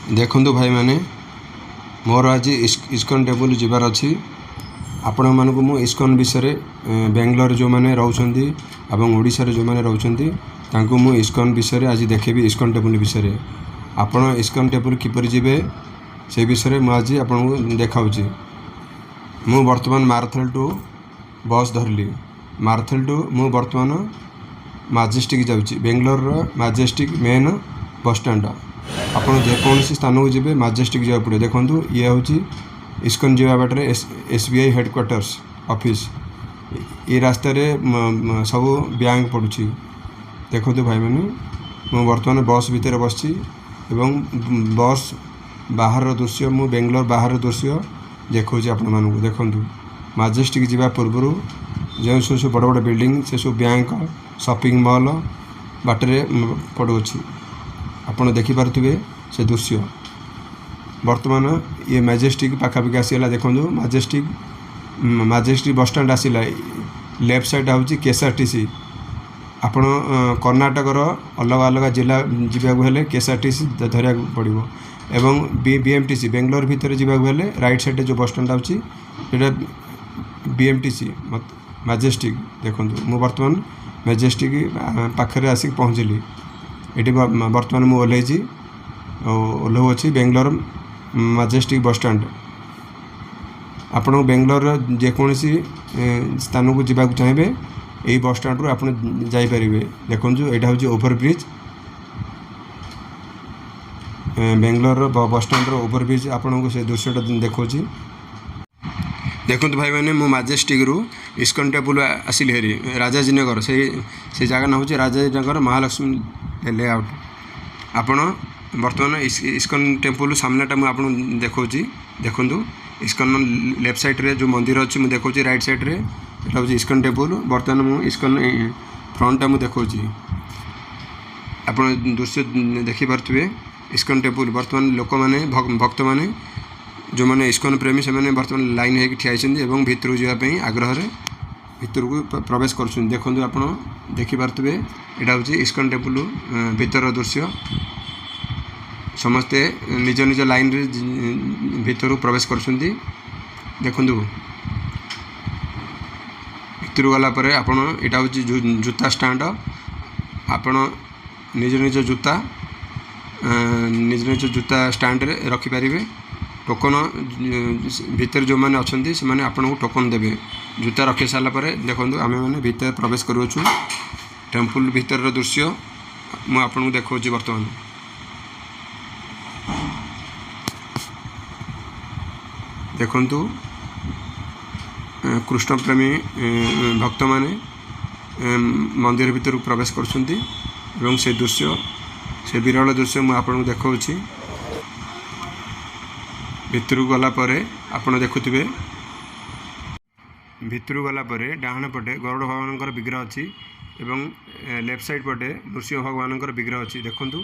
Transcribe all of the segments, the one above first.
ଦେଖନ୍ତୁ ଭାଇମାନେ, ମୋର ଆଜି ଇସ୍କନ ଟେମ୍ପଲ୍ ଯିବାର ଅଛି। ଆପଣମାନଙ୍କୁ ମୁଁ ଇସ୍କନ ବିଷୟରେ, ବେଙ୍ଗଲୋର ଯେଉଁମାନେ ରହୁଛନ୍ତି ଏବଂ ଓଡ଼ିଶାରେ ଯେଉଁମାନେ ରହୁଛନ୍ତି, ତାଙ୍କୁ ମୁଁ ଇସ୍କନ ବିଷୟରେ ଆଜି ଦେଖେଇବି। ଇସ୍କନ ଟେମ୍ପଲ୍ ବିଷୟରେ, ଆପଣ ଇସ୍କନ ଟେମ୍ପଲ୍ କିପରି ଯିବେ, ସେ ବିଷୟରେ ମୁଁ ଆଜି ଆପଣଙ୍କୁ ଦେଖାଉଛି। ମୁଁ ବର୍ତ୍ତମାନ ମାରଥାଲଠୁ ବସ୍ ଧରିଲି। ମାରଥାଲଠୁ ମୁଁ ବର୍ତ୍ତମାନ ମାଜେଷ୍ଟିକ୍ ଯାଉଛି, ବେଙ୍ଗଲୋରର ମାଜେଷ୍ଟିକ୍ ମେନ୍ ବସଷ୍ଟାଣ୍ଡ। ଆପଣ ଯେକୌଣସି ସ୍ଥାନକୁ ଯିବେ, ମାଜେଷ୍ଟିକ୍ ଯିବାକୁ ପଡ଼ିବ। ଦେଖନ୍ତୁ, ଇଏ ହେଉଛି ଇସ୍କନ ଯିବା ବାଟରେ ଏସ୍ବିଆଇ ହେଡ଼କ୍ୱାର୍ଟର୍ସ ଅଫିସ୍। ଏ ରାସ୍ତାରେ ସବୁ ବ୍ୟାଙ୍କ ପଡ଼ୁଛି। ଦେଖନ୍ତୁ ଭାଇମାନେ, ମୁଁ ବର୍ତ୍ତମାନ ବସ୍ ଭିତରେ ବସିଛି ଏବଂ ବସ୍ ବାହାରର ଦୃଶ୍ୟ, ମୁଁ ବେଙ୍ଗଲୋର ବାହାରର ଦୃଶ୍ୟ ଦେଖାଉଛି ଆପଣମାନଙ୍କୁ। ଦେଖନ୍ତୁ, ମାଜେଷ୍ଟିକ୍ ଯିବା ପୂର୍ବରୁ ଯେଉଁ ସବୁ ସବୁ ବଡ଼ ବଡ଼ ବିଲ୍ଡିଂ, ସେସବୁ ବ୍ୟାଙ୍କ, ସପିଂ ମଲ୍ ବାଟରେ ପଡ଼ୁଅଛି। ଆପଣ ଦେଖିପାରୁଥିବେ ସେ ଦୃଶ୍ୟ। ବର୍ତ୍ତମାନ ଇଏ ମ୍ୟାଜେଷ୍ଟିକ୍ ପାଖାପାଖି ଆସିଗଲା। ଦେଖନ୍ତୁ, ମାଜେଷ୍ଟିକ୍ ବସଷ୍ଟାଣ୍ଡ ଆସିଲା। ଲେଫ୍ଟ ସାଇଡ଼୍ ହେଉଛି କେଏସ୍ଆର୍ଟିସି। ଆପଣ କର୍ଣ୍ଣାଟକର ଅଲଗା ଅଲଗା ଜିଲ୍ଲା ଯିବାକୁ ହେଲେ କେଏସ୍ଆର୍ଟିସି ଧରିବାକୁ ପଡ଼ିବ ଏବଂ ବିଏମ୍ଟିସି। ବେଙ୍ଗଲୋର ଭିତରେ ଯିବାକୁ ହେଲେ ରାଇଟ୍ ସାଇଡ଼୍ରେ ଯେଉଁ ବସଷ୍ଟାଣ୍ଡ ଅଛି, ସେଇଟା ବିଏମ୍ଟିସି ମାଜେଷ୍ଟିକ୍। ଦେଖନ୍ତୁ, ମୁଁ ବର୍ତ୍ତମାନ ମ୍ୟାଜେଷ୍ଟିକ୍ ପାଖରେ ଆସିକି ପହଞ୍ଚିଲି। ଏଠି ବର୍ତ୍ତମାନ ମୁଁ ଓହ୍ଲେଇଛି ଆଉ ଓହ୍ଲାଉଅଛି। Bangalore majestic bus stand. ଆପଣ ବେଙ୍ଗଲୋରର ଯେକୌଣସି ସ୍ଥାନକୁ ଯିବାକୁ ଚାହିଁବେ, ଏଇ ବସଷ୍ଟାଣ୍ଡରୁ ଆପଣ ଯାଇପାରିବେ। ଦେଖନ୍ତୁ, ଏଇଟା ହେଉଛି ଓଭରବ୍ରିଜ୍। ବେଙ୍ଗଲୋରର ବସଷ୍ଟାଣ୍ଡର ଓଭରବ୍ରିଜ୍, ଆପଣଙ୍କୁ ସେ ଦୃଶ୍ୟଟା ଦେଖାଉଛି। ଦେଖନ୍ତୁ ଭାଇମାନେ, ମୁଁ ମାଜେଷ୍ଟିକ୍ରୁ ଇସ୍କନ ଟେମ୍ପଲ୍ ଆସିଲି ହେରି ରାଜାଜୀନଗର। ସେଇ ସେ ଜାଗା ନାଁ ହେଉଛି ରାଜାଜୀନଗର ମହାଲକ୍ଷ୍ମୀ ଲେଆଉଟ୍। ଆପଣ ବର୍ତ୍ତମାନ ଇସ୍କନ ଟେମ୍ପଲ୍ ସାମ୍ନାଟା ମୁଁ ଆପଣଙ୍କୁ ଦେଖାଉଛି। ଦେଖନ୍ତୁ, ଇସ୍କନ ଲେଫ୍ଟ ସାଇଡ଼୍ରେ ଯେଉଁ ମନ୍ଦିର ଅଛି, ମୁଁ ଦେଖାଉଛି। ରାଇଟ୍ ସାଇଡ଼୍ରେ ଏଇଟା ହେଉଛି ଇସ୍କନ ଟେମ୍ପଲ୍। ବର୍ତ୍ତମାନ ମୁଁ ଇସ୍କନ ଫ୍ରଣ୍ଟଟା ମୁଁ ଦେଖାଉଛି। ଆପଣ ଦୃଶ୍ୟ ଦେଖିପାରୁଥିବେ ଇସ୍କନ ଟେମ୍ପଲ୍। ବର୍ତ୍ତମାନ ଲୋକମାନେ, ଭକ୍ତମାନେ, ଯେଉଁମାନେ ଇସ୍କନ ପ୍ରେମୀ, ସେମାନେ ବର୍ତ୍ତମାନ ଲାଇନ୍ ହେଇକି ଠିଆ ହେଇଛନ୍ତି ଏବଂ ଭିତରକୁ ଯିବା ପାଇଁ ଆଗ୍ରହରେ ଭିତରକୁ ପ୍ରବେଶ କରୁଛନ୍ତି। ଦେଖନ୍ତୁ, ଆପଣ ଦେଖିପାରୁଥିବେ, ଏଇଟା ହେଉଛି ଇସ୍କନ ଟେମ୍ପଲ୍ ଭିତରର ଦୃଶ୍ୟ। ସମସ୍ତେ ନିଜ ନିଜ ଲାଇନ୍ରେ ଭିତରକୁ ପ୍ରବେଶ କରୁଛନ୍ତି। ଦେଖନ୍ତୁ, ଭିତରକୁ ଗଲା ପରେ ଆପଣ, ଏଇଟା ହେଉଛି ଜୁତା ଷ୍ଟାଣ୍ଡ। ଆପଣ ନିଜ ନିଜ ଜୁତା ଷ୍ଟାଣ୍ଡରେ ରଖିପାରିବେ। ଟୋକନ, ଭିତରେ ଯେଉଁମାନେ ଅଛନ୍ତି, ସେମାନେ ଆପଣଙ୍କୁ ଟୋକନ ଦେବେ ଜୁତା ରଖି ସାରିଲା ପରେ। ଦେଖନ୍ତୁ, ଆମେମାନେ ଭିତରେ ପ୍ରବେଶ କରୁଅଛୁ। ଟେମ୍ପଲ୍ ଭିତରର ଦୃଶ୍ୟ ମୁଁ ଆପଣଙ୍କୁ ଦେଖାଉଛି ବର୍ତ୍ତମାନ। ଦେଖନ୍ତୁ, କୃଷ୍ଣପ୍ରେମୀ ଭକ୍ତମାନେ ମନ୍ଦିର ଭିତରକୁ ପ୍ରବେଶ କରୁଛନ୍ତି ଏବଂ ସେ ଦୃଶ୍ୟ, ସେ ବିରଳ ଦୃଶ୍ୟ ମୁଁ ଆପଣଙ୍କୁ ଦେଖାଉଛି। ଭିତରକୁ ଗଲା ପରେ ଆପଣ ଦେଖୁଥିବେ, ଭିତରକୁ ଗଲା ପରେ ଡାହାଣ ପଟେ ଗରୁଡ଼ ଭଗବାନଙ୍କର ବିଗ୍ରହ ଅଛି ଏବଂ ଲେଫ୍ଟ ସାଇଡ଼୍ ପଟେ ନୃସିଂହ ଭଗବାନଙ୍କର ବିଗ୍ରହ ଅଛି। ଦେଖନ୍ତୁ,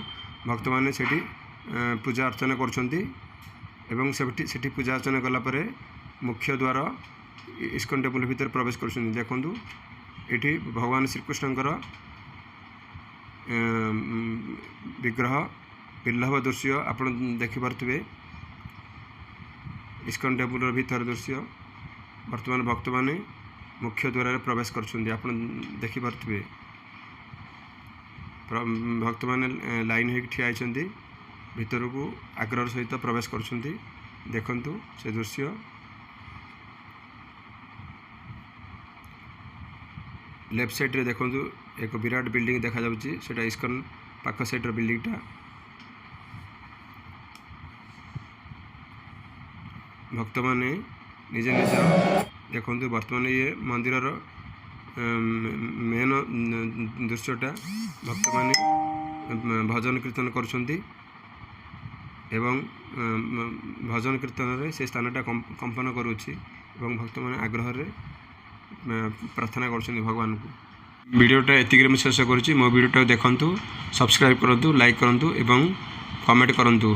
ଭକ୍ତମାନେ ସେଠି ପୂଜା ଅର୍ଚ୍ଚନା କରୁଛନ୍ତି ଏବଂ ସେଠି ପୂଜା ଅର୍ଚ୍ଚନା କଲା ପରେ ମୁଖ୍ୟ ଦ୍ୱାର ଇସ୍କନ ଟେମ୍ପଲ୍ ଭିତରେ ପ୍ରବେଶ କରୁଛନ୍ତି। ଦେଖନ୍ତୁ, ଏଠି ଭଗବାନ ଶ୍ରୀକୃଷ୍ଣଙ୍କର ବିଗ୍ରହ, ଦୁର୍ଲଭ ଦୃଶ୍ୟ ଆପଣ ଦେଖିପାରୁଥିବେ। ଇସ୍କନ ଟେମ୍ପଲ୍ର ଭିତର ଦୃଶ୍ୟ। ବର୍ତ୍ତମାନ ଭକ୍ତମାନେ ମୁଖ୍ୟ ଦ୍ୱାରରେ ପ୍ରବେଶ କରୁଛନ୍ତି। ଆପଣ ଦେଖିପାରୁଥିବେ, ଭକ୍ତମାନେ ଲାଇନ୍ ହେଇକି ଠିଆ ହେଇଛନ୍ତି, ଭିତରକୁ ଆଗ୍ରହର ସହିତ ପ୍ରବେଶ କରୁଛନ୍ତି। ଦେଖନ୍ତୁ ସେ ଦୃଶ୍ୟ। ଲେଫ୍ଟ ସାଇଡ଼୍ରେ ଦେଖନ୍ତୁ, ଏକ ବିରାଟ ବିଲ୍ଡିଂ ଦେଖାଯାଉଛି। ସେଇଟା ଇସ୍କନ ପାଖ ସାଇଡ଼୍ର ବିଲ୍ଡିଂଟା। ଭକ୍ତମାନେ ନିଜ ନିଜ, ଦେଖନ୍ତୁ, ବର୍ତ୍ତମାନ ଇଏ ମନ୍ଦିରର ମେନ୍ ଦୃଶ୍ୟଟା। ଭକ୍ତମାନେ ଭଜନ କୀର୍ତ୍ତନ କରୁଛନ୍ତି ଏବଂ ଭଜନ କୀର୍ତ୍ତନରେ ସେ ସ୍ଥାନଟା କମ୍ପନ କରୁଅଛି ଏବଂ ଭକ୍ତମାନେ ଆଗ୍ରହରେ ପ୍ରାର୍ଥନା କରୁଛନ୍ତି ଭଗବାନଙ୍କୁ। ଭିଡ଼ିଓଟା ଏତିକିରେ ମୁଁ ଶେଷ କରୁଛି। ମୋ ଭିଡ଼ିଓଟା ଦେଖନ୍ତୁ, ସବସ୍କ୍ରାଇବ୍ କରନ୍ତୁ, ଲାଇକ୍ କରନ୍ତୁ ଏବଂ କମେଣ୍ଟ କରନ୍ତୁ।